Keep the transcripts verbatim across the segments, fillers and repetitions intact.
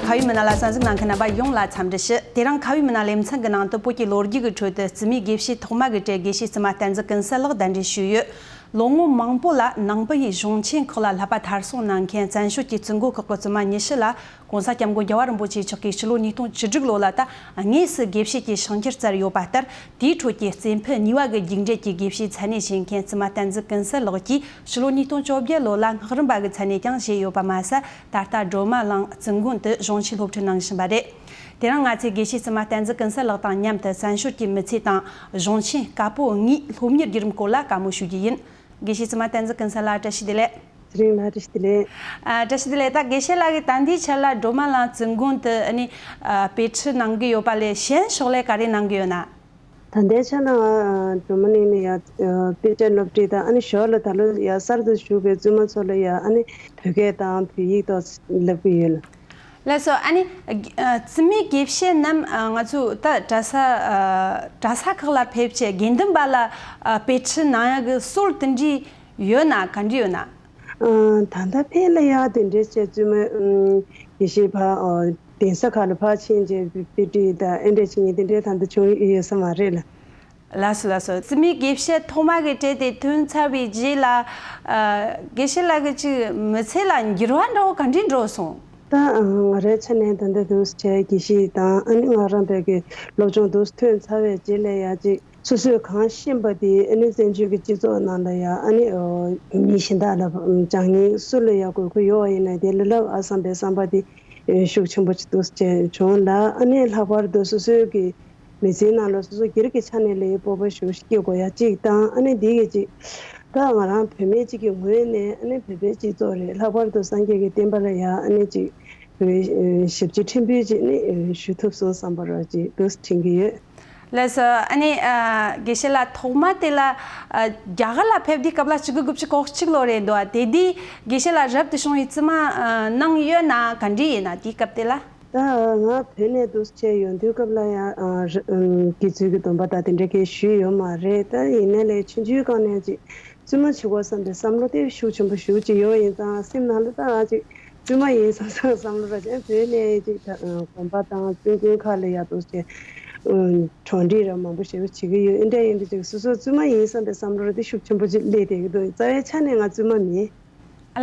ཁ་བའི་མི་སྣ་ལ་གསན་གཟིགས་གནང་མཁན་རྣམ་པ་ཡོངས་ལ་འཚམས་འདྲི་ཞུ། དེ་རིང་ཁ་བའི་མི་སྣ་ལེ་ཚན་གྱི་ནང་དུ་བོད་ཀྱི་ལོ་རྒྱུས་ཀྱི་ཁྲོད་དུ་རྩིས་མེད་དགེ་བཤེས་ཐོག་མ་གི་གྲས་དགེ་བཤེས་བཙུན་མ་བསྟན་འཛིན་ཀུན་གསལ་ལགས་གདན་འདྲེན་ཞུས་ཡོད། ལོ་ངོ་མང་པོ་ལ་ནང་པའི་གཞུང་ཆེན་ཁག་ལ་བསླབ་པ་མཐར་སོན་གནང་མཁན་བཙན་བྱོལ་གྱི་བཙུན་དགོན་ཁག་གི་བཙུན་མ་ཉི་ཤུ་ལ་༸གོང་ས་༸སྐྱབས་མགོན་རྒྱལ་བ་རིན་པོ་ཆེ་མཆོག་གིས་ཕྱི་ལོ་ཉིས་སྟོང་བཅུ་དྲུག་ལོ་ལ་ད་དངོས་སུ་དགེ་བཤེས་ཀྱི་ཕྱག་འཁྱེར་བསྩལ་ཡོད་པ་ལྟར། དེའི་ཁྲོད་ཀྱི་རྩེ་ཕུད་གཉིས་པ་གི་རྒྱུགས་འབྲས་ཀྱི་དགེ་བཤེས་མཚན་གནས་བཞེས་མཁན་བཙུན་མ་བསྟན་འཛིན་ཀུན་གསལ་ལགས་ཀྱིས་ཕྱི་ལོ་ཉིས་སྟོང་བཅོ་བརྒྱད་ལོ་ལ་སྔགས་རམས་པ་གི་མཚན་གནས་ཀྱང་བཞེས་ཡོད་པ་མ་ཟད། ད་ལྟ་སྒྲོལ་མ་གླིང་བཙུན་དགོན་དུ་གཞུང་ཆེན་སློབ་ཁྲིད་གནང་བཞིན་པ་རེད། དེ་རིང་ང་ཚོས་དགེ་བཤེས་བཙུན་མ་བསྟན་འཛིན་ཀུན་གསལ་ལགས་དང་མཉམ་དུ་བཙན་བྱོལ་གྱི་མི་ཚེ་དང་གཞུང་ཆེན་བཀའ་པོད་ལྔའི་སློབ་གཉེར་བརྒྱུད་རིམ་སྐོར་ལ་བཀའ་མོལ་ཞུ་རྒྱུ་ཡིན། དགེ་བཤེས་བཙུན་མ་བསྟན་འཛིན་ཀུན་གསལ་ལགས་བཀྲ་ཤིས་བདེ་ལེགས། ཚེ་རིང་ལགས་བཀྲ་ཤིས་བདེ་ལེགས། ཨ། བཀྲ་ཤིས་བདེ་ལེགས། ད་དགེ་བཤེས་ལགས་ཀྱིས་ད་ལྟའི་ཆར་ལ་སྒྲོལ་མ་གླིང་བཙུན་དགོན་དུ་ཨ་ནི་ཨ་དཔེ་ཁྲིད་གནང་གི་ཡོད་པ་ལས་གཞན་ཕྱོགས་ལས་ག་རེ་གནང་གི་ཡོད་ན། ད་ལྟའི་ཆར་ལ་ང་སྒྲོལ་མ་གླིང་ནས་ཡ་དཔེ་ཆ་སློབ་ཁྲིད་དང་ཨ་ནི་ཞོར་ལ་ད་ལོ་ཡ་གསར་དུ་ཞུགས་པའི་བཙུན་མ་ཚོ་ལ་ཡ་ཨ་ནི་བོད་སྐད་དང་བོད་ཡིག་ཏོག་ཙམ་བསླབ་ཀྱི་ཡོད་ལ། ལགས་སོ། ཨ་ནི་ཨ་རྩིས་མེད་དགེ་བཤེས་རྣམས་ཨ་ང་ཚོ་ད་གྲྭ་ས་ཨ་གྲྭ་ས་ཁག་ལ་ཕེབས་བྱས་དགེ་འདུན་པ་ལ་ཨ་དཔེ་ཁྲིད་གནང་ཡག་གི་སྲོལ་དེ་འདྲའི་ཡོད་ན་ག་འདྲ་ཡོད་ན། ཨ་ད་ལྟ་ཕལ་ལ་ཡ་དེ་འདྲའི་བྱས་བཙུན་མ་ཨམ་དགེ་བཤེས་ཕར་ཨ་གདན་ས་ཁག་ལ་ཕར་ཕྱིན་བྱས་དཔེ་ཁྲིད་དང་ཨེ་འདྲ་བྱེད་མཁན་དེ་འདྲའི་ད་ལྟ་བྱུང་ཡོད་ས་མ་རེད་ལ། ལགས་སོ་ལགས་སོ། རྩིས་མེད་དགེ་བཤེས་ཐོག་མ་གི་གྲས་དེ་ཐོན་ཚར་བའི་རྗེས་ལ་ཨ་དགེ་བཤེས་ལགས་ཀྱི་ཅིག་མི་ཚེ་ལ་འགྱུར་བ་འདྲ་བོ་ག་འདྲས་འགྲོ་སོང་། ད་ཨ་ང་རའི་ཆ་ནས་ད་ལྟ་འདུག་སེ་བྱས་དགེ་བཤེས་དང་ཨ་ནི་སྔགས་རམས་པའི་གི་སློབ་སྦྱོང་འདུག་སེ་ཐོན་ཚར་བའི་རྗེས་ལ་ཡ་ཅིག་སོ་སོས་གང་ཤེས་པ་དེ་ཨ་ནི་བཙན་བྱོལ་གྱི་སྤྱི་ཚོགས་ནང་ལ་ཡ་ཨ་ནི་ཨོ་མི་གཞན་དག་ལ་སྦྱང་མཁན་སུ་ལ་ཡ་དགོས་མཁོ་ཡོད་པ་ཡིན་ན་དེ་ལ་ལབ་ཨ་བསམ་པའི་བསམ་པ་དེ་ཤུགས་ཆེན་པོ་ཅིག་འདུག་སེ་བྱས་བྱུང་ལ། ཨ་ནི་ལྷག་པར་དུ་སོ་སོའི་གི་མི་ཚེའི་ནང་ལ་སོ་སོ་སྒེར་གྱི་ཆ་ནས་ལས་སྤོབས་པ་ཞེ་པོ་ཅིག་སྐྱེ་དགོས་ཡ་གཅིག་དང་ཨ་ནི་འདི་གི་གཅིག་ད་ང་རང་བུད་མེད་ཅིག་གི་ངོས་ནས་ཨ་ནི་བོད་པའི་སྤྱི་ཚོགས་རེད། ལྷག་པར་དུ་སངས་རྒྱས་ཀྱི་བསྟན་པ་ལ་ཡ་ཨ་ནི་ཅིག་བོད་ཞབས་ཕྱི་ཕྲན་བུ་ཅིག་ནི་ཞུ་ཐུབ་སོང་བསམ་པ་རོ་ཅིག་འདུག་སེ་དྲན་གྱི་ཡོད། ལགས་སོ། ཨ་ནི་ཨ་དགེ་བཤེས་ལགས་ཐོག་མ་དེ་ལ་ཨ་རྒྱ་གར་ལ་ཕེབས་དུས་སྐབས་ལ་བཅུ་དགུ་དགུ་བཅུ་གོ་གཅིག་ལོ་རེད་འདུག་ཨ། དེ་དུས་དགེ་བཤེས་ལགས་རབ་ཏུ་བྱུང་བའི་བཙུན་མ་ཨ་གནང་ཡོད་ན་ག་འདྲ་ཡིན་ན་དེའི་སྐབས་དེ་ལ། ད་ང་བོད་ནས་འདུག་སེ་བྱས་ཡོང་དུས་སྐབས་ལ་ཡང་ཨ་རི་ཨམ་དགེ་ཚུལ་གྱི་སྡོམ་པ་དང་དེ་འདྲ་གས་ཞུས་ཡོད་མ་རེད། ད་ཡིན་ནའི་ལས་ཆུང་ཆུང་སྒང་ནས་ཅིག་བཙུན་མ་བྱེད་དགོས་བསམ་པའི་བསམ་བློ་དེ་ཤུགས་ཆེན་པོ་ཞེ་པོ་ཅིག་ཡོད་པ་ཡིན་ཙང་སེམས་ནང་ལ་ད་ང་ཅིག་བཙུན་མ་ཡིན་བསམ་བསམ་བསམ་བློ་ར་ཅན་བོད་ནས་ཅིག་ད་ཨ་དགོན་པ་དང་བཙུན་དགོན་ཁག་ལ་ཡ་འདུག་སེ་ཨམ་གྲོགས་འདྲིས་ར་མང་པོ་ཞེ་པོ་བྱེད་ཀྱི་ཡོད། ཨེ་འདྲ་ཡིན་དུས་ཅིག་སོ་སོ་བཙུན་མ་ཡིན་བསམ་པའི་བསམ་བློ་ར་དེ་ཤུགས་ཆེན་པོ་ཅིག་སླེབས་བསྡད་ཀྱི་འདུག་རྩ་བའི་ཆ་ནས་ང་བཙུན་མ་མིན།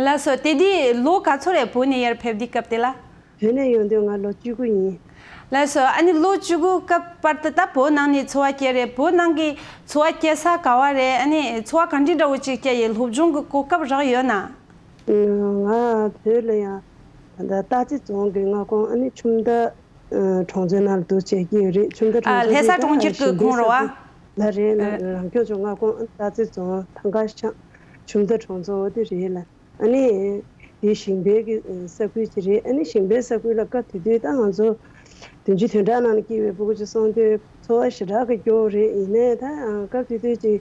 ལགས་སོ། དེ་དུས་ལོ་ག་ཚོད་རེད། བོད་ནས་ཡར་ཕེབས་དུས་སྐབས་དེ་ལ། བོད་ནས་ཡོང་དུས་ང་ལོ་བཅུ་དགུ་ཡིན། ལགས་སོ། ཨ་ནི་ལོ་བཅུ་དགུ་སྐབས་བར་དུ་ད་བོད་ནང་ནས་འཚོ་བ་སྐྱེལ་རེད། བོད་ནང་གི་འཚོ་བ་སྐྱེལ་ས་ག་བ་རེད། ཨ་ནི་འཚོ་བ་ག་འདྲ་འདྲ་བོ་ཅིག་སྐྱེལ་ཡོད། སློབ་སྦྱོང་གི་གོ་སྐབས་རག་ཡོད་ན། ང་བོད་ལ་ཡང་ད་ལྟ་སྟག་རྩེ་རྫོང་གི་མངའ་ཁོངས་ཨ་ནི་ཆུ་མདའ་གྲོང་ཚོའི་ནང་ལ་འདུག་བྱེད་ཀྱི་ཡོད་རེད། ཆུ་མདའ་ཨ་གྲོང་ཚོ་ལྷ་ས་དེ་གྲོང་ཁྱེར་གྱི་ཁོངས་རེད་བ། ལ་རེད་ལ། ཨ་རང་སྐྱོང་ལྗོངས་མངའ་ཁོངས་སྟག་རྩེ་རྫོང་ཐང་ཁ་ཤང་ཆུ་མདའ་གྲོང་ཚོ་འོ་དེ་རེད་ལ། ཨ་ནི་དེ་ཞིང་པའི་གི་ས་ཁུལ་ཅིག་རེད། ཨ་ནི་ཞིང་པའི་ས་ཁུལ་ལ་སྐབས་དེ་དུས་ད་ང་ཚོ་བདུན་ཅུ་དོན་གྲངས་ནང་ལ་སྐྱེས་པའི་ཕྲུ་གུ་ཅིག་སོང་དུས་འཚོ་བ་ཞེ་དྲག་གི་སྐྱོ་བོ་རེད། ཡིན་ནའི་ད་སྐབས་དེ་དུས་ཅིག་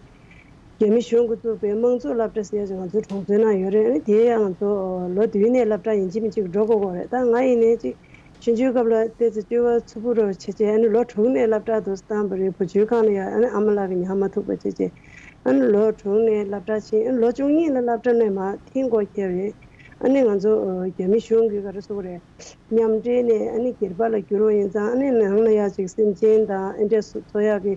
རྒྱ་མི་གཞུང་གིས་བཙུགས་པའི་དམངས་གཙོ་སློབ་གྲྭ་ཟེར་ཡ་ཅིག་ང་ཚོའི་གྲོང་ཚོའི་ནང་ཡོད་རེད། ཨ་ནི་དེ་ཡང་ང་ཚོ་ལོ་བདུན་ནས་སློབ་གྲྭ་ཡིན་གཅིག་མིན་གཅིག་འགྲོ་དགོས་ཀྱི་རེད། ད་ང་ཡིན་ནའི་ཅིག་ཆུང་ཆུང་སྐབས་ལ་ཏོག་ཙམ་སྐྱོ་བ་ཚ་པོ་རུ་བྱས་བྱས་ཨ་ནི་ལོ་དྲུག་ནས་སློབ་གྲྭ་དུ་བཏང་བ་རེད། བུ་བཅོལ་ཁང་ལ་ཡང་ཨ་ནི་ཨ་མ་ལགས་ཀྱིས་ཉར་མ་ཐུབ་པ་བྱས་བྱས་ཨ་ནི་ལོ་དྲུག་ནས་སློབ་གྲྭ་ཕྱིན། ཨ་ནི་ལོ་བཅུ་གཉིས་ལ་སློབ་གྲྭ་ནས་མར་འཐེན་དགོས་ཁེལ་རེད། ཨ་ནི་ང་ཚོ་རྒྱ་མི་གཞུང་གིས་ག་རེ་ཟེར་དགོས་རེད། མཉམ་འབྲེལ་ནས་ཨ་ནི་སྒེར་པ་ལ་བསྒྱུར་བ་ཡིན་ཙང་ཨ་ནི་ནང་ལ་ཡ་ཅིག་སེམས་ཅན་དང་ཨེ་འདྲ་སུ་འཚོ་ཡག་གི་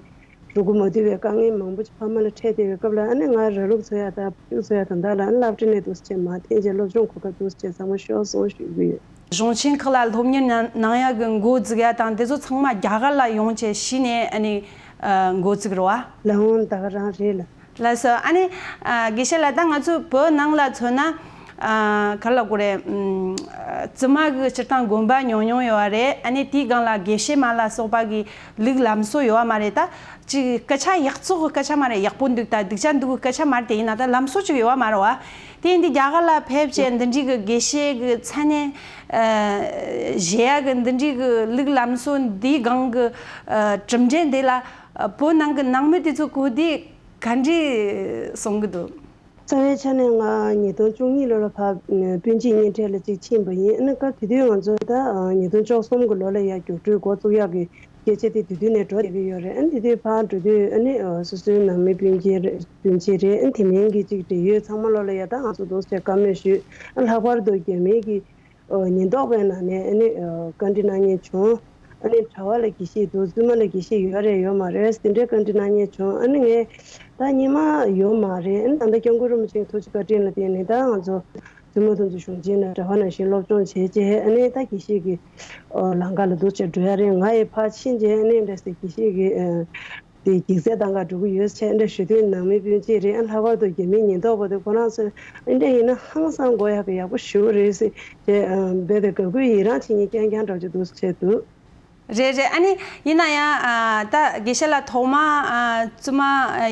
རུ་གུ་མ་བསྡུས་པའི་དཀའ་ངལ་མང་པོ་ཅིག་ཕ་མ་ལ་འཕྲད་བསྡད་པའི་སྐབས་ལ་ཨ་ནི་ང་ར་ལུག་འཚོ་ཡག་དང་ཕྲུག་འཚོ་ཡག་དང་བདག་ལ་ཨ་ནི་སློབ་གྲྭ་ནས་འདུག་སེ་བྱས་མར་འཐེན་བྱས་སློབ་སྦྱོང་གོ་སྐབས་འདུག་སེ་བྱས་ཚང་མ་ཤོར་སོང་ཞུ་གི་ཡོད། གཞུང་ཆེན་ཁག་ལ་སློབ་གཉེར་གནང་ཡག་གི་འགོ་འཛུགས་ཡག་དང་དེ་ཚོ་ཚང་མ་རྒྱ་གར་ལ་ཡོང་བྱས་གཞི་ནས་ཨ་ནི་འགོ་བཙུགས་རེད་བ། ལགས་འོང་། ད་ག་རང་རེད་ལ། ལགས་སོ། ཨ་ནི་ཨ་དགེ་བཤེས་ལགས་ད་ང་ཚོ་བོད་ནང་ལ་མཚོན་ན་ཨ་ག་རེ་ལབ་དགོས་རེད། ཨམ་བཙུན་མ་གི་སྤྱིར་བཏང་དགོན་པ་ཉུང་ཉུང་ཡོད་པ་རེད། ཨ་ནི་དེའི་སྒང་ལ་དགེ་བཤེས་མ་ལ་སོགས་པ་གི་ལུགས་ལམ་སྲོལ་ཡོད་པ་མ་རེད། ད་ཅིག་སྐད་ཆ་ཡག་བཙོག་གི་སྐད་ཆ་མ་རེད། ཡག་པོ་འདུག་ད་སྡུག་ཅག་འདུག་གི་སྐད་ཆ་མ་རེད། དེ་ཡིན་ན་ད་ལམ་སྲོལ་ཅིག་ཡོད་པ་མ་རེད་བ། དེ་ཡིན་དུས་རྒྱ་གར་ལ་ཕེབས་བྱས་འདི་འདྲའི་གི་དགེ་བཤེས་གི་མཚན་གནས་ཨ་བཞེས་ཡག་གི་འདི་འདྲའི་གི་ལུགས་ལམ་སྲོལ་འདིའི་སྒང་གི་ཨ་གྲུབ་འབྲས་འདི་ལ་ཨ་བོད་ནང་གི་ནང་མི་དེ་ཚོ་གོ་དུས་ག་འདྲས་གསུང་གི་འདུག་རྩ་བའི་ཆ་ནས་ང་ཉིས་སྟོང་བཅུ་གཉིས་ལོ་ལ་ཕར་སྤུན་མཆེད་གཉེན་འཕྲད་ལ་གཅིག་ཕྱིན་པ་ཡིན། ཨ་ནི་སྐབས་དེ་དུས་ང་ཚོ་ད་ཉིས་སྟོང་བཅུ་གསུམ་གྱི་ལོ་ལ་ཡ་རྒྱུགས་སྤྲོད་འགོ་བཙུགས་ཡག་གི་སྐད་ཆ་དེ་དེ་དུས་ནས་འགྲོ་བསྡད་ཀྱི་ཡོད་རེད། ཨ་ནི་དེ་དུས་ཕར་འགྲོ་དུས་ཨ་ནི་སོ་སོའི་ནང་མི་སྤུན་མཆེད་རེད། སྤུན་མཆེད་རེད། ཨ་ནི་དེ་མིན་གྱི་གཅིག་འབྲེལ་ཡོད་ཚང་མ་ལོ་ལ་ཡ་ད་ང་ཚོ་འདུག་སེ་བཀའ་མོལ་ཞུས། ཨ་ལྷག་པར་དུ་རྒྱ་མིའི་གི་ ཉེན་རྟོག་པའི་ནང་ནས་ཨ་ནི་བཀའ་འདྲི་གནང་མཁན་བྱུང་། ཨ་ནི་གྲྭ་བ་ལ་དགེ་བཤེས་འདུག་བཙུན་མ་ལ་དགེ་བཤེས་ཡོད་རེད་ཡོད་མ་རེད་དེ་འདྲའི་བཀའ་འདྲི་གནང་མཁན་བྱུང་། ཨ་ནི་ངས་ད་སྔོན་མ་ཡོད་མ་རེད། ཨ་ནི་ད་ལྟ་སྐྱབས་མགོན་རིན་པོ་ཆེའི་ཐུགས་རྗེ་བཀའ་དྲིན་ལ་བརྟེན་ནས་ད་ང་ཚོ་བཙུན་མ་དེ་ཚོ་གཞུང་ཆེན་ནང་གྲྭ་བ་ནང་བཞིན་སློབ་སྦྱོང་བྱས་རྗེས་ཨ་ནི་ད་དགེ་བཤེས་ཀྱི་ལམ་ཁ་ལ་འདུག་བྱས་འགྲོ་ཡ་རེད། ང་ཡི་ཕར་ཕྱིན་རྗེས་ཨ་ནི་འདྲ་ཟེར་དགེ་བཤེས་ཀྱི་དེ་གེགས་སེལ་གཏང་ག་འགྲོ་གི་ཡོད་ཟེར་འདྲ་ཞུ་དུས་ནང་མི་སྤུན་མཆེད་རེད། ཨ་ལྷག་པར་དུ་རྒྱ་མིའི་ཉེན་རྟོག་པ་དེ་ཁོ་རང་ཚོས་ཨ་འདྲ་ཡིན་ན་ཧང་སང་དགོས་ཡག་གི་ཡག་པོ་ཞེ་པོ་རེད་ཟེར་བྱས་རྦད་དེ་དགའ་གུས་ཡི་རངས་བྱེད་མཁན་རྐྱང་རྐྱང་འདྲ་ཅིག་འདུག་བྱས་འདུག་རེད་རེད། ཨ་ནི་ཡིན་ན་ཡང་ཨ་ད་དགེ་བཤེས་ལགས་ཐོག་མ་ཨ་བཙུན་མ་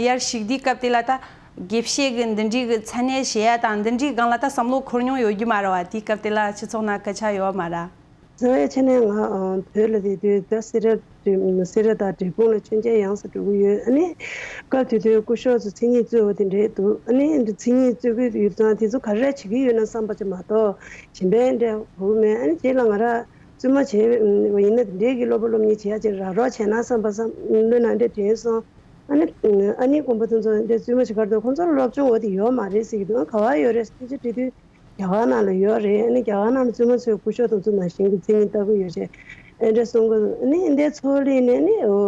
ཡར་ཞུགས་དུས་སྐབས་དེ་ལ་ད་དགེ་བཤེས་ཀྱི་འདི་འདྲའི་གི་མཚན་གནས་བཞེས་ཡ་དང་འདི་འདྲའི་སྒང་ལ་ད་བསམ་བློ་འཁོར་མྱོང་ཡོད་རྒྱུ་མ་རེད་བ། དེའི་སྐབས་དེ་ལ་སྤྱི་ཚོགས་ནང་སྐད་ཆ་ཡོད་མ་རེད། རྩ་བའི་ཆ་ནས་ང་ཨ་བོད་ལ་བསྡད་དུས་ད་སེ་ར་སེ་ར་དང་འབྲས་སྤུངས་ལ་མཆོད་མཇལ་ཡོང་ས་འགྲོ་གི་ཡོད། ཨ་ནི་སྐབས་དེ་དུས་སྐུ་ཞབས་ཚོ་མཚན་ཉིད་རྩོད་པ་དེ་འདྲས་འདུག་ཨ་ནི་འདི་མཚན་ཉིད་རྩོད་ཀྱི་ཡོད་ཙང་དེ་ཚོ་ག་རེ་བྱེད་ཀྱི་ཡོད་ན་བསམ་པ་ཅིག་མ་གཏོགས་གཞན་པའི་འདྲ་བོ་མེད། ཨ་ནི་རྗེས་ལ་ང་ར་བཙུན་མ་བྱས་པ་ཡིན་ན་དེ་འདྲས་ཀྱི་སློབ་པ་སློབ་གཉེར་བྱེད་ཡ་ཅིག་རག་རོགས་བྱས་ན་བསམ་པ་བསམ་བློའི་ནང་འདྲ་དྲན་སོང་། ཨ་ནི་ཨ་ནི་དགོན་པ་དེ་ཚོ་འདྲ་བཙུན་མ་ཅིག་གར་འདུག་ཁོང་ཚོར་སློབ་སྦྱོང་འོ་དེ་ཡོད་མ་རེད་ཟེར་གྱི་འདུག་ཨ་ག་བ་ཡོད་རེད་ཟེར་དུས་དྲི་དུས། རྒྱ་གར་ནང་ལ་ཡོད་རེད། ཨ་ནི་རྒྱ་གར་ནང་ལ་བཙུན་མ་ཚོས་སྐུ་ཞབས་དང་ཚོ་ནང་བཞིན་གྱི་མཚན་ཉིད་ལྟ་གི་ཡོད་རེད། ཨེ་འདྲ་གསུང་གི་འདུག་ཨ་ནི་འདི་ཚོ་ལས་ནས་ནི་འོ་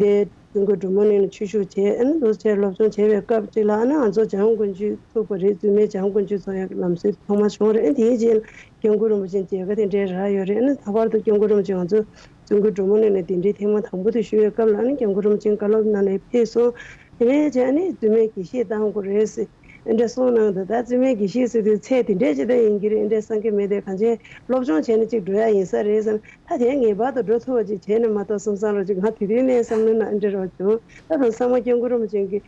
འདི་ཀྲུང་གོའི་འབྲུག་མོ་ནས་ནི་ཆོས་ཞུགས་བྱས། ཨ་ནི་འདུག་བྱས་སློབ་སྦྱོང་བྱས་པའི་སྐབས་གཅིག་ལ་ཨ་ནི་ང་ཚོ་འཇམ་དབྱངས་དཀོན་མཆོག་ཐུག་པ་རེད། བཙུན་མའི་འཇམ་དབྱངས་དཀོན་མཆོག་ཚོགས་ཡག་ལམ་སྲོལ་ཐོག་མ་བྱུང་རེད། ཨ་ནི་དེའི་རྗེས་ལ་སྐྱབས་མགོན་རིན་པོ་ཆེ་མཇལ་ཁ་དེ་འདྲའི་རག་ཡོད་རེད། ཨ་ནི་ལྷག་པར་དུ་སྐྱབས་མགོན་རིན་པོ་ཆེ་ང་ཚོ་ཀྲུང་གོའི་འབྲུག་མོ་ནས་ནི་གདན་འདྲེན་ཐེངས་མ་དང་པོ་དེ་ཞུ་བའི་སྐབས་ལ་ཨ་ནི་སྐྱབས་མགོན་རིན་པོ་ཆེ་བཀའ་སློབ་གནང་ནས་ཕེབས་སོང་། དེ་ནས་བྱས་ཨ་ནི་བཙུན་མའི་དགེ་བཤེས་བཏང་དགོས་རེད་ཟེར། ཨེ་འདྲ་གསུངས་གནང་འདུག་ད་བཙུན་མའི་དགེ་བཤེས་ཟེར་དུས་ཚད་དེ་འདྲས་ཅིག་ད་ཡིན་གྱི་རེད། ཨེ་འདྲས་བསམ་གྱི་མེད་དེ་གང་ཅི་སློབ་སྦྱོང་བྱས་ནས་ཅིག་འགྲོ་ཡ་ཡིན་ས་རེད་བསམ། ད་དེ་ངེས་པར་དུ་འགྲོ་ཐུབ་པ་ཅིག་བྱས་ནས་མ་གཏོགས་བསམ་བསམ་རོགས་ཅིག་ང་དེ་དུས་ནས་བསམ་བློའི་ནང་ཨེ་འདྲ་རོགས་བྱུང་། ད་དང་ཚང་མ་སྐྱབས་མགོན་རིན་པོ་ཆེ་གི་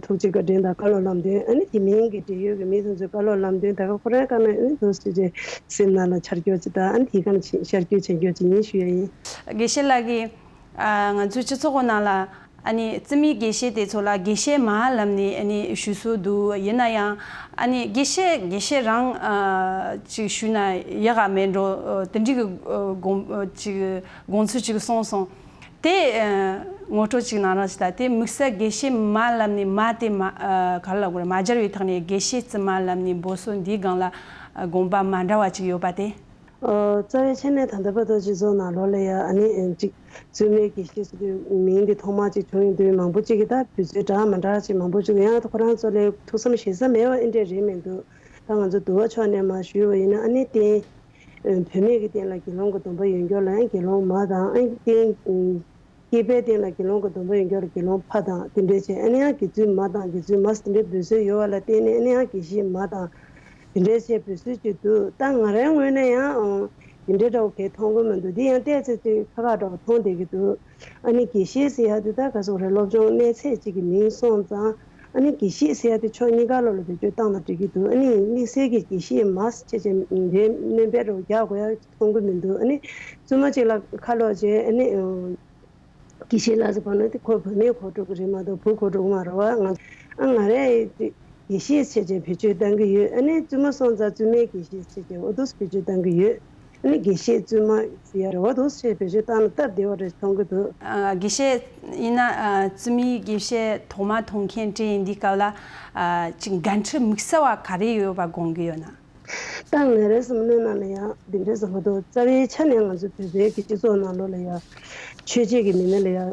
ཐུགས་རྗེ་བཀའ་དྲིན་དང་བཀའ་སློབ་ལམ་སྟོན། ཨ་ནི་དེ་མིན་གྱི་འབྲེལ་ཡོད་ཀྱི་མི་དེ་ཚོའི་བཀའ་སློབ་ལམ་སྟོན་ད་ག་ཁོ་རང་བཀའ་གནང་ཨ་ནི་དུ་སུ་ཅེ་སེམས་ནང་ལ་འཆར་སྐྱོར་ཅིག་དང་ཨ་ནི་དེའི་སྒང་ལ་ཤར་སྐྱོར་བྱེད་སྐྱོར་ཅིག་ཡིན་ཞུ་ཡ་ཡིན། དགེ་བཤེས་ལགས་ཀྱིས། ཨ། ང་ཚོའི་སྤྱི་ཚོགས་ཀྱི་ནང་ལ་ཨ་ནི་བཙུན་མའི་དགེ་བཤེས་དེ་ཚོ་ལ་དགེ་བཤེས་མ་ལབ་ནས་ཨ་ནི་ཞུ་སྲོལ་འདུག་ཡིན་ན་ཡང་ཨ་ནི་དགེ་བཤེས་དགེ་བཤེས་རང་ཨ་ཅིག་ཞུས་ན་ཡག་ག་མེད་འགྲོ། ཨ། དེ་འདྲའི་གི་ཨ་དགོངས་ཨ་ཅིག་དགོངས་ཚུལ་ཅིག་གསུངས་སོང་། དེ་ཨ་ངོ་སྤྲོད་ཅིག་གནང་རོགས་ཞུ། ད་དེ་དམིགས་བསལ་དགེ་བཤེས་མ་ལབ་ནས་མ་དེ་མ་ཨ་ག་རེ་ལབ་དགོས་རེད། མ་སྦྱར་བའི་ཐོག་ནས་དགེ་བཤེས་བཙུན་མ་ལབ་ནས་འབོད་སྲོལ་འདིའི་སྒང་ལ་ཨ་དགོངས་པ་མ་འདྲ་བ་ཅིག་ཡོད་པ་དེ། ཨོ། རྩ་བའི་ཆ་ནས་ད་ལྟ་བར་དུ་སྤྱི་ཚོགས་ནང་ལོགས་ལ་ཡ་ཨ་ནི་ཨེ་ཅིག་བཙུན་མའི་དགེ་བཤེས་ཟེར་དུས་མིང་འདི་ཐོག་མར་ཅིག་བྱུང་ཡོང་དུས་མང་པོ་ཅིག་གིས་ད་དུས་ཚོད་འདྲ་མི་འདྲ་ཅིག་མང་པོ་ཅིག་ཡང་ཁོ་རང་ཚོ་ལ་ཐུགས་བསམ་བཞེས་ས་མེད་པ་ཨེ་འདྲས་རེད་མི་འདུག་ད་ང་ཚོ་འདུལ་བ་ཕྱོགས་ནས་མར་ཞུས་པ་ཡིན་ན་ཨ་ནི་རྟེན་བུད་མེད་ཀྱི་རྟེན་ལ་དགེ་སློང་གི་སྡོམ་པ་ཡོད་མཁན་ལ་ཡང་དགེ་སློང་མ་དང་ཨ་ནི་རྟེན། སྐྱེས་པའི་རྟེན་ལ་དགེ་སློང་གི་སྡོམ་པ་ཡོད་མཁན་ལ་དགེ་སློང་ཕ་དང་དེ་འདྲས་བྱས་ཨ་ནི་ཡང་དགེ་ཚུལ་མ་དང་དགེ་ཚུལ་མ་ཟེར་དེ་འདྲས་འབོད་སྲོལ་ཡོད་པ་ལ་བརྟེན་ནས་ཨ་ནི་ཡང་དགེ་བཤེས་མ་དང་དེ་འདྲས་བྱས་འབོད་སྲོལ་ཅིག་འདུག་ད་ང་རའི་ངོས་ནས་ཡང་དེ་འདྲས་འདྲ་བོ་གས་མཐོང་གི་མི་འདུག་འདི་ཡང་བལྟས་ཚེ་ཅིག་ཁག་ཁག་འདྲ་བོ་མཐོང་བསྡད་ཀྱི་འདུག་ཨ་ནི་དགེ་བཤེས་ཟེར་ཡ་དེ་ད་ག་ཟེར་དགོས་རེད། སློབ་སྦྱོང་གནས་ཚད་ཅིག་གི་མིང་སོང་ཙང་ཨ་ནི་དགེ་བཤེས་ཟེར་ཡ་དེ་ཕྱོགས་གཉིས་ཀ་ལོག་ལ་བེད་སྤྱོད་བཏང་ན་འགྲིག་གི་འདུག་ཨ་ནི་དམིགས་བསལ་གྱི་དགེ་བཤེས་མ་ཟེར་བྱས་བྱས་དེ་སྣོན་པ་འདྲ་བོ་རྒྱག་དགོས་ཡ་མཐོང་གི་མི་འདུག་ཨ་ནི་བཙུན་མ་ཅིག་ལ་ཁ་ལོག་བྱས་ཨ་ནི། དགེ་བཤེས་ལགས་སུ་བབས་ན་དེ་ཁོ་བུད་མེད་གོ་འགྲོ་གི་རེད་མ་གཏོགས་བུ་གོ་འགྲོ་གི་མ་རེད་བ། ང་ཨ་ང་རས་དེ་དགེ་བཤེས་བྱས་བྱས་བེད་སྤྱོད་གཏང་གི་ཡོད། ཨ་ནི་བཙུན་མ་སོང་ཙང་བཙུན་མའི་དགེ་བཤེས་བྱས་བྱས་འོ་འདུག་སེ་བེད་སྤྱོད་གཏང་གི་ཡོད། ཨ་ནི་དགེ་བཤེས་བཙུན་མ་ཟེར་ཡ་རེད་བ། འདུག་སེ་བེད་སྤྱོད་བཏང་ན་སྟབས་བདེ་བ་རེད་མཐོང་གི་འདུག་ཨ། དགེ་བཤེས་ཡིན་ན་ཨ་བཙུན་མའི་དགེ་བཤེས་ཐོག་མ་མཐོང་མཁན་དེ་ཡིན་དུས་སྐབས་ལ་ཨ་ཅིག་འགན་འཁྲི་དམིགས་བསལ་བ་ག་རེ་ཡོད་པ་དགོངས་ཀྱི་ཡོད་ན། ད་ང་རའི་བསམ་བློའི་ནང་ལ་ཡང་འདི་འདྲའི་བཟང་པོ་འདུག་རྩ་བའི་ཆ་ནས་ང་ཚོ་བོད་པའི་གི་སྤྱི་ཚོགས་ནང་ལོགས་ལ་ཡང་ཆོས་བྱེད་ཀྱི་མི་སྣ་ལ་ཡང་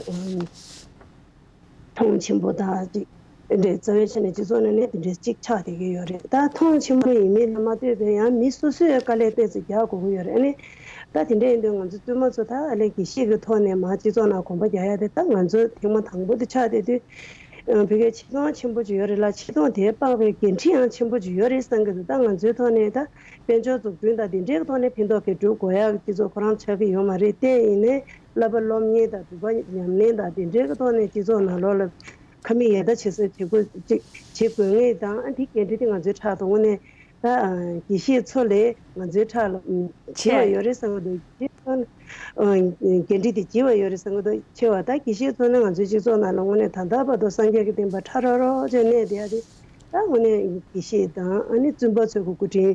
མཐོང་ཆེན་པོ་དང་ཅིག་འདི་འདྲའི་རྩ་བའི་ཆ་ནས་སྤྱི་ཚོགས་ནང་ནས་འདི་འདྲའི་ཅིག་ཆགས་བསྡད་ཀྱི་ཡོད་རེད། ད་མཐོང་ཆེན་པོ་ཡིན་མིན་ལ་མ་ལྟོས་པའི་ཡང་མི་སོ་སོའི་དཀའ་ལས་ཏོག་ཙམ་རྒྱག་དགོས་ཀྱི་ཡོད་རེད། ཨ་ནི་ད་དེ་འདྲ་ཡིན་དུས་ང་ཚོ་བཙུན་མ་ཚོ་ད་ཨ་ལས་དགེ་བཤེས་ཀྱི་ཐོག་ནས་མར་སྤྱི་ཚོགས་ནང་གོམ་པ་རྒྱག་ཡ་དེ་ད་ང་ཚོ་ཐེངས་མ་དང་པོ་དེ་ཆགས་བསྡད་དུས། ཨ། བོད་སྐད་ཆེ་མཐོང་ཆེན་པོ་ཅིག་ཡོད་རེད་ལ་ཆེ་མཐོང་དེ་སྤངས་པའི་འགན་འཁྲི་ཡང་ཆེན་པོ་ཅིག་ཡོད་རེད་བསམ་གྱི་འདུག་ད་ང་ཚོའི་ཐོག་ནས་ད་དཔལ་འབྱོར་འཛུགས་སྐྲུན་དང་དེ་འདྲའི་ཐོག་ནས་ཕན་ཐོགས་ཀྱི་སྒྲུབ་དགོས་ཡག་སྤྱི་ཚོགས་ཁོ་རང་ཆགས་ཀྱི་ཡོད་མ་རེད། དེ་ཡིན་ནའི་བསླབ་པ་སློབ་གཉེར་དང་སྒྲུབ་པ་ཉམས་ལེན་དང་དེ་འདྲའི་ཐོག་ནས་སྤྱི་ཚོགས་ནང་ལོགས་ལ་ཁ་མིག་ཡར་ལྟ་བྱེད་ས་བྱེད་དགོས་ཅིག་བྱེད་དགོས་ངེས་དང་། ཨ། དེ་འགན་འཁྲི་དེ་ང་ཚོའི་ཕྲག་ཏུ་དངོས་གནས་ད་དགེ་བཤེས་ཚོ་ལས་ང་ཚོའི་ཕྲག་ལ་ཆེ་བ་ཡོད་རེད་བསམ་གྱི་འདུག་འགན་འཁྲི་དེ་ལྗི་བ་ཡོད་རེད་བསམ་གྱི་འདུག་ཆེ་བ་ད་དགེ་བཤེས་ཚོ་ནི་ང་ཚོའི་སྤྱི་ཚོགས་ནང་ལ་དངོས་གནས་ད་ལྟ་བར་དུ་སངས་རྒྱས་ཀྱི་བསྟན་པ་ཁྲ་རོག་རོག་ཅིག་གནས་བསྡད་ཡ་དེ་ད་དངོས་གནས་དགེ་བཤེས་དང་ཨ་ནི་བཙུན་པ་ཚོའི་སྐུ་དྲིན་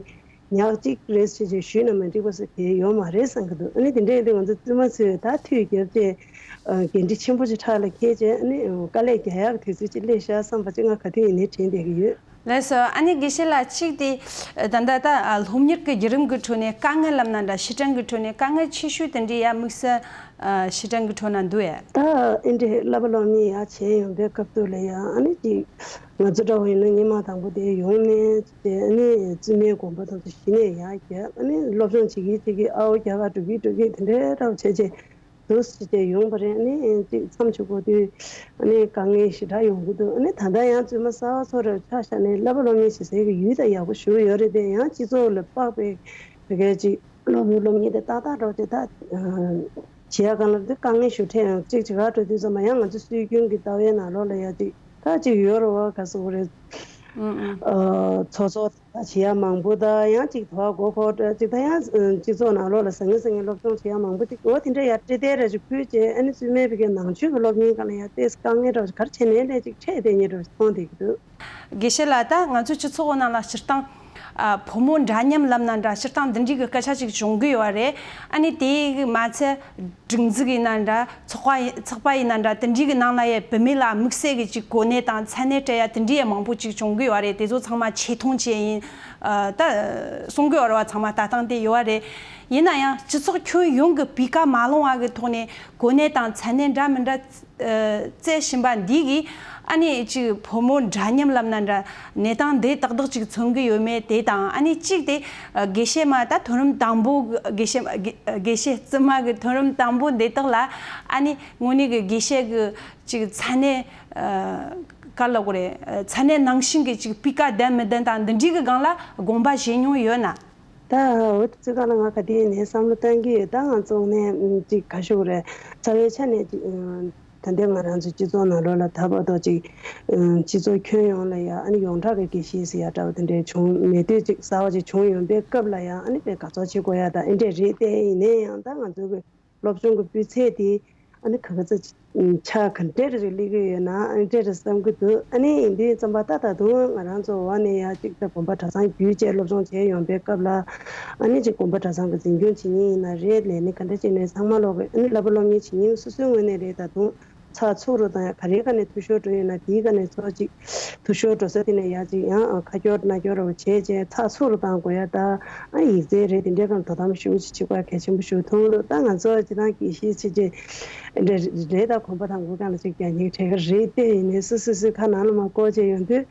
ཉག་གཅིག་རེད་ཟེར་ཞིག་ཞུས་ན་མ་འགྲིག་པ་ཟེར་དེ་ཡོད་མ་རེད་བསམ་གྱི་འདུག་ཨ་ནི་དེ་འདྲ་ཡིན་དུས་ང་ཚོ་བཙུན་མ་ཚོས་ད་མཐུ་རྒྱབ་བྱས་འགན་འཁྲི་ཆེན་པོ་ཅིག་ཕྲག་ལ་འཁྱེར་བྱས་ཨ་ནི་དཀའ་ལས་རྒྱག་ཡག་གི་དུས་ཚོད་ཅིག་སླེབས་ཤག་བསམ་པ་ཅིག་ང་ག་དུས་ཡིན་ནའི་དྲན་བསྡད་ཀྱི་ཡོད། ལགས་སོ། ཨ་ནི་དགེ་བཤེས་ལགས་གཅིག་དེ་ད་ལྟ་ད་སློབ་གཉེར་གྱི་བརྒྱུད་རིམ་གྱི་ཁྲོད་ནས་དཀའ་ངལ་ལབ་ན་འདྲ། ཕྱི་དྲན་གྱི་ཁྲོད་ནས་དཀའ་ངལ་ཆེ་ཤོས་དེ་འདྲའི་ཡ་དམིགས་བསལ་ཕྱི་དྲན་གྱི་ཁྲོད་ན་འདུག་ཡ། ད་ཨེ་འདྲའི་བསླབ་པ་སློབ་གཉེར་ཡ་བྱས་ཡོང་པའི་སྐབས་དུ་ལ་ཡ། ཨ་ནི་ཅིག་ང་ཚོ་འདྲ་བོ་ཡིན་ན་སྔོན་མ་དང་པོ་དེ་ཡོང་ནས་དེ་ཨ་ནི་བཙུན་མའི་དགོན་པ་དང་དུ་གཞི་ནས་ཡ་བརྒྱབ། ཨ་ནི་སློབ་སྦྱོང་བྱེད་ཀྱི་བྱེད་ཀྱི་ཨ་འོ་རྒྱ་གར་འགྲོ་གི་འགྲོ་གི་དེ་འདྲའི་འདྲ་བོ་བྱས་བྱས། འདུག་སེ་བྱས་ཡོང་བ་རེད། ཨ་ནི་ཅིག་མཚམས་ཅིག་འགོར་དུས་ཨ་ནི་དཀའ་ངལ་ཞེ་དྲག་ཡོང་གི་འདུག་ཨ་ནི་ད་ལྟ་ཡང་བཙུན་མ་གསར་པ་ཚོ་རེ་ཆ་བཞག་ནས་བསླབ་པ་སློབ་གཉེར་བྱེད་སའི་གི་ཡུལ་དང་ཡག་པོ་ཞེ་པོ་ཡོད་རེད་དེ། ཡང་སྤྱི་ཚོགས་ལ་དཔག་པའི་བོད་སྐད་ཅིག་སློབ་གཉེར་སློབ་གཉེར་དེ་ཏག་ཏག་འགྲོ་བྱེད་ད་བྱེད་ཡ་གང་ལ་དེ་དཀའ་ངལ་ཞེ་དྲག་ཡང་གཅིག་ཅིག་ག་འགྲོ་དུས་ཙམ་པ་ཡང་ང་ཚོ་སྲོལ་རྒྱུན་གྱི་ལྟ་བའི་ནང་ལོགས་ལ་ཡ་ཅིག་ད་ཅིག་ཡོད་རེད་བ། ག་ཟེར་དགོས་རེད། ཨུ་ཨུ། ཚོགས་གཙོ། ད་བྱེད་ཡ་མང་པོ་དང་ཡང་ཅིག་དོ་བ་མགོ་འཁོར་ཅིག་ད་ཡང་སྤྱི་ཚོགས་ནང་ལོགས་ལ་ཟང་ངེ་ཟིང་ངེ་སློབ་སྦྱོང་བྱེད་ཡ་མང་པོ་ཅིག་འོ་དེ་འདྲ་ཡ་ཏྲེ་ཏེ་ར་ཅིག་ཕུལ་བྱས། ཨ་ནི་བཙུན་མའི་བི་གའི་ནང་ཆོས་ཀྱི་སློབ་གཉེར་སྒང་ལ་ཡ་ཏེས་དཀའ་ངལ་འདྲ་བ་ཅིག་ག་རེ་བྱས་ནའི་ལས་ཅིག་འཕྲད་བསྡད་མཁན་འདྲ་བ་ཅིག་མཐོང་བསྡད་ཀྱི་འདུག་དགེ་བཤེས་ལགས། ད་ང་ཚོའི་སྤྱི་ཚོགས་ནང་ལ་སྤྱིར་བཏང་ཨ་ཕོ་མོ་འདྲ་མཉམ་ལབ་ན་འདྲ། སྤྱིར་བཏང་འདི་འདྲའི་གི་སྐད་ཆ་ཅིག་བྱུང་གི་ཡོད་རེད། ཨ་ནི་དེ་གི་མ་ཚད། སྒྲིག་འཛུགས་ཡིན་ན་འདྲ། ཚོགས་པ་ཡིན་ཚོགས་པ་ཡིན་ན་འདྲ། དེ་འདྲའི་གི་ནང་ལ་ཡ་བུད་མེད་ལ་དམིགས་བསལ་གྱི་ཅིག་གོ་གནས་དང་མཚན་གནས་སྤྲད་ཡ་དེ་འདྲའི་ཡ་མང་པོ་ཅིག་བྱུང་གི་ཡོད་རེད། དེ་ཚོ་ཚང་མ་ཆེ་མཐོང་བཅས་ཡིན། ཨ་ད་གསུང་གི་ཡོད་རེད་བ། ཚང་མ་ལྟ་སྟངས་དེ་ཡོད་རེད། ཡིན་ན་ཡང་སྤྱི་ཚོགས་ཁྱོན་ཡོངས་ཀྱི་སྤུས་ཀ་མ་ལོངས་བ་གི་ཐོག་ནས་གོ་གནས་དང་མཚན་གནས་འདྲ་མི་འདྲ་ཨ་བསྩལ་བཞིན་པ་འདི་གིས་ཨ་ནི་ཅིག་ཕོ་མོ་འདྲ་མཉམ་ལབ་ན་འདྲ། གནས་སྟངས་དེ་ཏག་ཏག་ཅིག་མཚོན་གྱི་ཡོད་མེད་དེ་དང་། ཨ་ནི་གཅིག་དེ་ཨ་དགེ་བཤེས་མ་ད་མཐོ་རིམ་དང་པོ་གི་དགེ་བཤེས་དགེ་དགེ་བཤེས་བཙུན་མ་གི་མཐོ་རིམ་དང་པོ་འདི་དག་ལ་ཨ་ནི་དངོས་གནས་ཀྱི་དགེ་བཤེས་ཀྱི་ཅིག་མཚན་གནས་ཨ་ག་ལབ་དགོས་རེད། མཚན་གནས་ནང་བཞིན་གྱི་ཅིག་སྤུས་ཀ་ལྡན་མི་ལྡན་དང་འདི་འདྲའི་གི་སྒང་ལ་དགོངས་པ་བཞེས་མྱོང་ཡོད་ན། ད་འོ་དེ་ཚོའི་སྒང་ལ་ང་ག་དུས་ནས་བསམ་བློ་གཏོང་གི་ཡོད། ད་ང་ཚོ་ནས་ཅིག་ག་ཞུ་དགོས་རེད། རྩ་བའི་ཆ་ནས་ཅིག་ད་ལྟའི་ང་རང་ཚོའི་སྤྱི་ཚོགས་ནང་ལོགས་ལ་ད་བར་དུ་ཅིག་ཨ་སྤྱི་ཚོགས་ཁྱོན་ཡོངས་ལ་ཡ་ཨ་ནི་ཡོངས་གྲགས་ཀྱི་དགེ་བཤེས་ཟེར་ཡ་འདྲ་བ་དེ་འདྲའི་བྱུང་མེད་དུས་ཅིག་གསར་བ་ཅིག་བྱུང་ཡོང་པའི་སྐབས་ལ་ཡ་ཨ་ནི་དཔེ་དགའ་ཚོར་བྱེད་དགོས་ཡ་ད་ཨེ་འདྲས་རེད། དེ་ཡིན་ནའི་ཡང་ད་ང་ཚོའི་གི་སློབ་སྦྱོང་གི་སྤུས་ཚད་དེ་ཨ་ནི་ག་ག་ཚོད་ཆ་ག་འདྲས་རེ་སླེབས་ཀྱི་ཡོད་ན་ཨ་ནི་འདྲས་རེ་བསམ་གྱི་འདུག་ཨ་ནི་ཡིན་དུས་ཙམ་པ་ད་ད་དུང་ང་རང་ཚོ་འོག་ནས་ཡ་ཅིག་ད་དགོན་པ་གྲྭ་ཚང་བརྒྱུད་བཅས་སློབ་སྦྱོང་བྱས་ཡོང་པའི་སྐབས་ལ་ཨ་ནི་ཅིག་དགོན་པ་གྲྭ་ཚང་གི་འཛིན་སྐྱོང་བྱེད་མཁན་ཡིན་ན་རེད། ལས་སྣེ་ག་འདྲ་བྱས་ནས་ཚང་མ་ལོག་གི་ཨ་ནི་བསླབ་པ་སློབ་གཉེར་བྱེད་མཁན་སོ་སོའི་ངོས་ནས་རེད། ད་དུང་ཚགས་ཚུད་རུ་དང་ཡ་ག་རེའི་སྒང་ནས་འཐུས་ཤོར་འགྲོ་ཡོད་ན་དེའི་སྒང་ནས་ཚོ་ཅིག་འཐུས་ཤོར་འགྲོ་ས་དེ་ནས་ཡ་ཅིག་ཡང་ཁ་སྐྱོར་རྣ་སྐྱོར་རུ་བྱས་བྱས་ཚགས་ཚུད་རུ་བཏང་དགོས་ཡ། ད་ཨ་ཡིག་རྩལ་རེད། དེ་འདྲའི་སྒང་དོ་དམ་ཞེ་པོ་ཅིག་བྱེད་དགོས་ཡ་གལ་ཆེན་པོ་ཞིག་མཐོང་འདུག་ད་ང་ཚོ་སྤྱིར་བཏང་དགེ་བཤེས་བྱས་བྱས་འདྲ་རེད། ད་གོམ་པ་དང་པོའི་སྒང་ལ་ཅིག་རྒྱག་སྙིང་བྲལ་གི་རེད། དེ་ཡིན་ནའི་སུ་སུ་སུའི་ཁ་ནང་ལ་མ་བསྐོར་བྱས་ཡོང་དུས་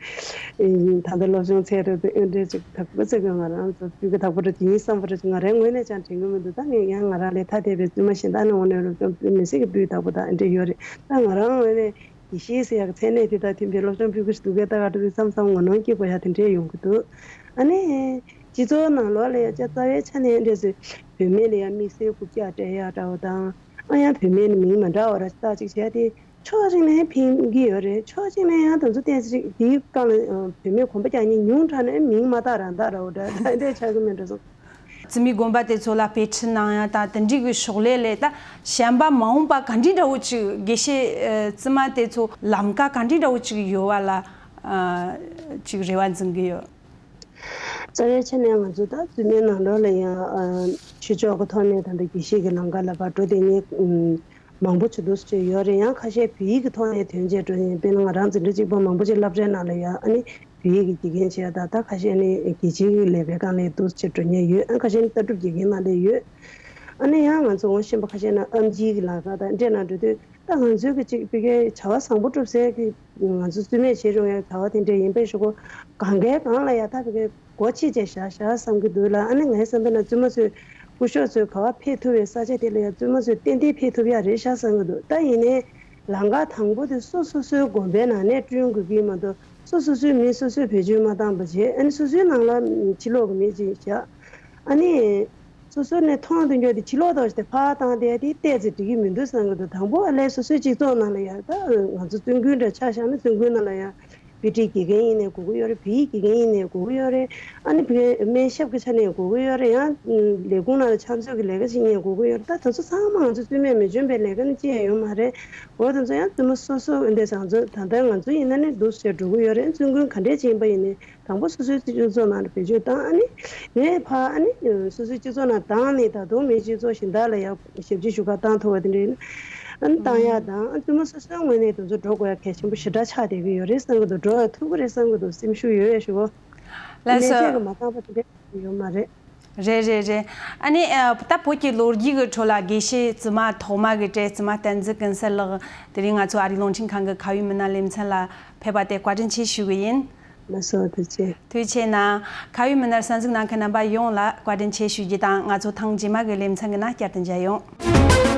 ད་ལྟ་སློབ་སྦྱོང་ཚད་རེད་དེ་ཨེ་འདྲས་ཅིག་དག་པོ་ཚེ་གི་ང་རང་ཚོ་སྤུས་ཀ་དག་པོ་རེད་ཅིག་ཡིན་བསམ་པ་རེད་ཅིག་ང་རའི་ངོས་ནས་ཀྱང་དྲན་གི་མི་འདུག་ད་ངས་ཡང་ང་རང་ལས་ཐ་དད་པའི་བཙུན་མ་གཞན་དག་ནས་འོང་ནས་སློབ་སྦྱོང་སྤུས་མི་སྲིད་ཀྱི་སྤུས་དག་པོ་དང་ཨེ་འདྲས་ཡོད་རེད། ད་ང་རང་ངོས་ནས་དགེ་བཤེས་ཟེར་ཡག་མཚན་གནས་དེ་དག་མཐུན་པའི་སློབ་སྦྱོང་སྤུས་ཀ་ཞིག་འདུག་གས། ད་ག་འདྲ་བསམ་བསམ་ངོ་གནོང་སྐྱེ་དགོས་ཡ་དེ་འདྲས་ཡོང་གི་འདུག་ཨ་ནི། སྤྱི་ཚོགས་ནང་ལོགས་ལ་ཡ་ཅག་རྩ་བའི་ཆ་ནས་འདྲ་ཟེར་བུད་མེད་ལ་ཡ་དམིགས་བསལ་རྐུབ་བཀྱག་སྤྲད་ཡག་འདྲ་བོ་དང་། ཨ་ཡང་བུད་མེད་ནི་མིང་མ་འདྲ་བ་ར་ཅི་ད་ཅིག་བྱས་ཏེ་ཕྱོགས་གཅིག་ནས་ཕན་གྱི་ཡོད་རེད། ཕྱོགས་གཅིག་ནས་ཡང་དེ་ཚོ་ཏོག་ཙམ་ཅིག་དེའི་སྒང་ལ་བུད་མེད་གོམ་པ་རྒྱག་མཁན་ཉུང་དྲགས་ནས་མིང་མ་བཏགས་རང་བཏགས་འདྲ་བོ་འདྲ་ད་འདྲས་ཆགས་ཀྱི་མེད་འགྲོ་སོང་། བཙུན་མའི་དགོན་པ་དེ་ཚོ་ལ་དཔེ་ཁྲིད་གནང་ཡ་དང་དེ་འདྲའི་གི་ཕྱག་ལས་ལས་ད་གཞན་པ་མ་འོངས་པ་ག་འདྲའི་འདྲ་བོ་ཅིག་དགེ་བཤེས་ཨ་བཙུན་མ་དེ་ཚོ་ལམ་ཀ་ག་འདྲའི་འདྲ་བོ་ཅིག་ཡོད་པ་ལ་ཨ་ཅིག་རེ་བ་འཛིན་གི་ཡོད། རྩ་བའི་ཆ་ནས་ང་ཚོ་ད་བཙུན་མའི་ནང་ལོགས་ལ་ཡང་ཨ་ཆོས་ཕྱོགས་ཀྱི་ཐོག་ནས་ད་ལྟ་དགེ་བཤེས་ཀྱི་ལམ་ཀ་ལ་ཕར་འགྲོ་བསྡད་མཁན་ཨམ་མང་པོ་ཅིག་འདུག་ཅེས་ཡོད་རེད། ཡང་ཁ་ཤས་བོད་ཡིག་གི་ཐོག་ནས་ཐོན་བྱས་འགྲོ་མཁན། དཔེར་ན་ང་རང་འཛིན་གྲྭ་གཅིག་པ་མང་པོ་ཅིག་སློབ་གྲྭའི་ནང་ལ་ཡང་ཨ་ནི་བོད་ཡིག་གི་དགེ་རྒན་བྱས། ད་ད་ཁ་ཤས་ནི་རྒྱལ་སྤྱིའི་ལས་ཀའི་སྒང་ལ་འདུག་ཅེས་འགྲོ་མཁན་ཡོད། ཨ་ཁ་ཤས་ནི་ལྟ་གྲུབ་དགེ་རྒན་ནང་ལ་ཡོད། ཨ་ནི་ཡང་ང་ཚོ་ངོ་ཤེས་པ་ཁ་ཤས་ནང་ཨེམ་ཆི་གི་ལམ་ཀ་དང་འདྲ་ནང་འགྲོ་དུས། ད་ང་ཚོའི་གི་ཅིག་ཕ་གིའི་བྱ་བ་བཟང་པོ་སྒྲུབ་སའི་གི་ང་ཚོ་བཙུན་མས་བྱེད་རུང་ཡང་བྱ་བ་དེ་འདྲ་ཡིན་པའི་ཞུ་གོ། གང་གའི་གང་ལ་ཡང་ད་ཕ་གིའི་སྒོ་ཕྱེ་བྱས་བཞག་བཞག་བསམ་གི་འདུག་ལ། ཨ་ནི་ངའི་བསམ་པའི་ནང་བཙུན་མ་ཚོས་སྐུ་ཞབས་ཚོས་ག་བ་ཕེབས་ཐུབ་པའི་ས་ཆ་དེ་ལ་ཡང་བཙུན་མ་ཚོས་ཏན་ཏན་ཕེབས་ཐུབ་ཡ་རེད་ཤག་བསམ་གི་འདུག་ད་ཡིན་ནའི་ལམ་ཀ་དང་པོ་དེ་སོ་སོ་སོའི་དགོན་པའི་ནང་ནས་བསྐྲུན་དགོས་ཀྱི་མ་གཏོགས་སོ་སོ་སོའི་མི་སོ་སོས་བེད་སྤྱོད་མ་བཏང་བ་བྱས། ཨ་ནི་སོ་སོའི་ནང་ལ་ཕྱི་ལོགས་ཀྱི་མི་ཅིག་བཞག་ཨ་ནི། སོ་སོ་ནས་མཐོང་དུ་འགྱོ་དེ་ཕྱི་ལོགས་དང་ཞིག་དེ་ཕར་བཏང་བསྡད་དེ་བལྟས་ཚེ་འགྲིག་གི་མི་འདུག་བསམ་གི་འདུག་དང་པོ་ཨ་ལས་སོ་སོའི་སྤྱི་ཚོགས་ནང་ལ་ཡང་ད་ང་ཚོ་བཙུན་དགོན་འདྲ་ཆ་བཞག་ན་བཙུན་དགོན་ནང་ལ་ཡང་དཔེ་ཁྲིད་དགེ་རྒན་ཡིན་ནའི་དགོས་ཀྱི་ཡོད་རེད། བོད་ཡིག་དགེ་རྒན་ཡིན་ནའི་དགོས་ཀྱི་ཡོད་རེད། ཨ་ནི་བོད་སྨན་ཞབས་ཀྱི་ཆ་ནས་དགོས་ཀྱི་ཡོད་རེད། ཡང་ལས་ཁུངས་ནང་ལ་ཕྱག་མཛོད་ཀྱི་ལས་ཀ་བྱེད་མཁན་དགོས་ཀྱི་ཡོད་རེད། ད་དེ་ཚོ་ཚང་མ་ང་ཚོ་བཙུན་མས་མི་འཇོན་པའི་ལས་ཀ་ནི་ཅི་ཡང་ཡོད་མ་རེད། འོ་དེ་ཚོ་ཡང་བཙུན་མ་སོ་སོ་འདི་ཚང་ཚོ་ད་ལྟ་ང་ཚོ་ཡིན་ན་ནི་འདུག་ཟེར་འགྲོ་གི་ཡོད་རེད། བཙུན་དགོན་ག་འདྲས་ཅིག་ཡིན་པ་ཡིན་ནའི། དང་པོ་སོ་སོའི་སྤྱི་ཚོགས་ནང་ལ་བེད་སྤྱོད་བཏང་། ཨ་ནི་ནས་ཕར་ཨ་ནི་སོ་སོའི་སྤྱི་ཚོགས་ནང་བཏང་ནས་ད་དུང་མི་སྤྱི་ཚོགས་གཞན་དག་ལ་ཡང་ཞབས་ཕྱི་ཞུ་ག་བཏང་ཐུབ་པ་དེ་འདྲ་ཡིན་ན། ཨ་ནི་བཏང་ཡག་དང་ཨ་བཙུན་མ་སོ་སོའི་ངོས་ནས་དེ་ཚོ་འགྲོ་དགོས་ཡག་གལ་ཆེན་པོ་ཞེ་དྲག་ཆགས་བསྡད་ཀྱི་ཡོད་རེད་བསམ་གྱི་འདུག་འགྲོ་ཡག་ཐུབ་ཀྱི་རེད་བསམ་གྱི་འདུག་སེམས་ཤུགས་ཡོད་ཡོད་ཞུ་གོ། ལགས་སོ། གནས་ཚད་ཀྱི་མ་འདང་པ་དེ་འདྲ་ཡོད་མ་རེད། རེད་རེད་རེད། ཨ་ནི་ཨ་ད་བོད་ཀྱི་ལོ་རྒྱུས་ཀྱི་ཁྲོད་ལ་དགེ་བཤེས་བཙུན་མ་ཐོག་མ་གི་གྲས་བཙུན་མ་བསྟན་འཛིན་ཀུན་གསལ་ལགས་དེ་རིང་ང་ཚོ་ཨ་རིའི་རླུང་འཕྲིན་ཁང་གི་ཁ་བའི་མི་སྣ་ལེ་ཚན་ལ་ཕེབས་པ་དེ་བཀའ་དྲིན་ཆེ་ཞུ་གི་ཡིན། ལགས་སོ་ཐུགས་རྗེ་ཆེ། ཐུགས་རྗེ་ཆེ་གནང་། ཁ་བའི་མི་སྣར་གསན་གཟིགས་གནང་མཁན་རྣམ་པ་ཡོངས་ལ་བཀའ་དྲིན་ཆེ་ཞུ་རྒྱུ་དང་ང་ཚོ་ཐེངས་རྗེས་མ་གི་ལེ་ཚན་གྱི་ནང་བསྐྱར་དུ་མཇལ་ཡོང་།